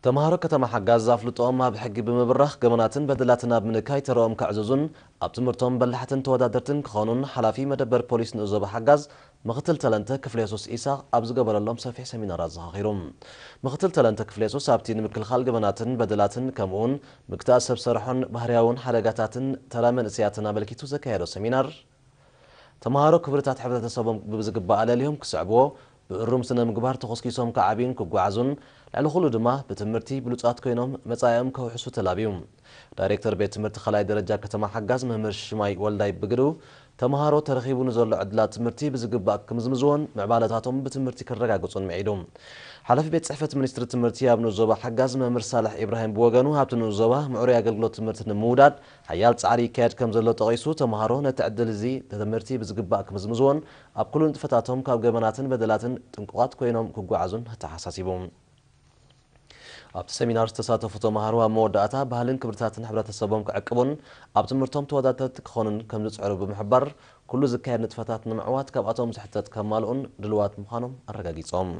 ተምሃሮ ከተማ ሓጋዝ ኣፍልጦኦም ኣብ ሕጊ ብምብራኽ ገበናትን በደላትን ኣብ ምንካይ ተረኦም ከዕዝዙን ኣብ ትምህርቶም በላሕትን ተወዳደርትን ክኾኑን ሓላፊ መደበር ፖሊስ ንኡስ ዞባ ሓጋዝ ምክትል ተለንተ ክፍለየሱስ ኢሳቕ ኣብ ዝገበረሎም ሰፊሕ ሰሚናር ኣዘኻኺሩ። ምክትል ተለንተ ክፍለየሱስ ኣብቲ ንምክልኻል ገበናትን በደላትን ከምኡውን ምግታእ ሰብ ሰርሖን ባህርያውን ሓደጋታትን ተራ መንእሰያትን ኣመልኪቱ ዘካየዶ ሰሚናር ተምሃሮ ክብርታት ሕብረተሰቦም ብዝግባእ ኣለልዮም ክስዕብዎ፣ ብእሩም ስነ ምግባር ተኾስኪሶም ክዓብዩን ክጓዓዙን፣ ልዕሊ ኩሉ ድማ ብትምህርቲ ብሉጻት ኮይኖም መጻኢኦም ከውሕሱ ተላብዩ። ዳይሬክተር ቤት ትምህርቲ ካልኣይ ደረጃ ከተማ ሓጋዝ መምህር ሽማይ ወልዳይ ብግዱ ተምሃሮ ተረኺቡ ንዘሎ ዕድላት ትምህርቲ ብዝግባእ ክምዝምዝዎን ምዕባለታቶም ብትምህርቲ ክረጋግጹን ምዒዱ። ሓላፊ ቤት ጽሕፈት ሚኒስትሪ ትምህርቲ ኣብ ንኡስ ዞባ ሓጋዝ መምህር ሳልሕ ኢብራሂም ብወገኑ ኣብቲ ንኡስ ዞባ ምዕሩይ ኣገልግሎት ትምህርቲ ንምውዳድ ሓያል ጻዕሪ ይካየድ ከም ዘሎ ጠቒሱ፣ ተምሃሮ ነቲ ዕድል እዚ ትምህርቲ ብዝግባእ ክምዝምዝዎን ኣብ ኩሉ ንጥፈታቶም ካብ ገበናትን በደላትን ጥንቁቓት ኮይኖም ክጓዓዙን ኣተሓሳሲቡ። ኣብቲ ሰሚናር ዝተሳተፉ ተምሃሮ ኣብ መወዳእታ ባህልን ክብርታትን ሕብረተሰቦም ክዕቅቡን ኣብ ትምህርቶም ተወዳደርቲ ክኾኑን ከም ዝጽዕሩ ብምሕባር፣ ኩሉ ዝካየድ ንጥፈታት ንምዕዋት ካብኣቶም ዝሕተት ከማልኡን ድልዋት ምዃኖም ኣረጋጊጾም።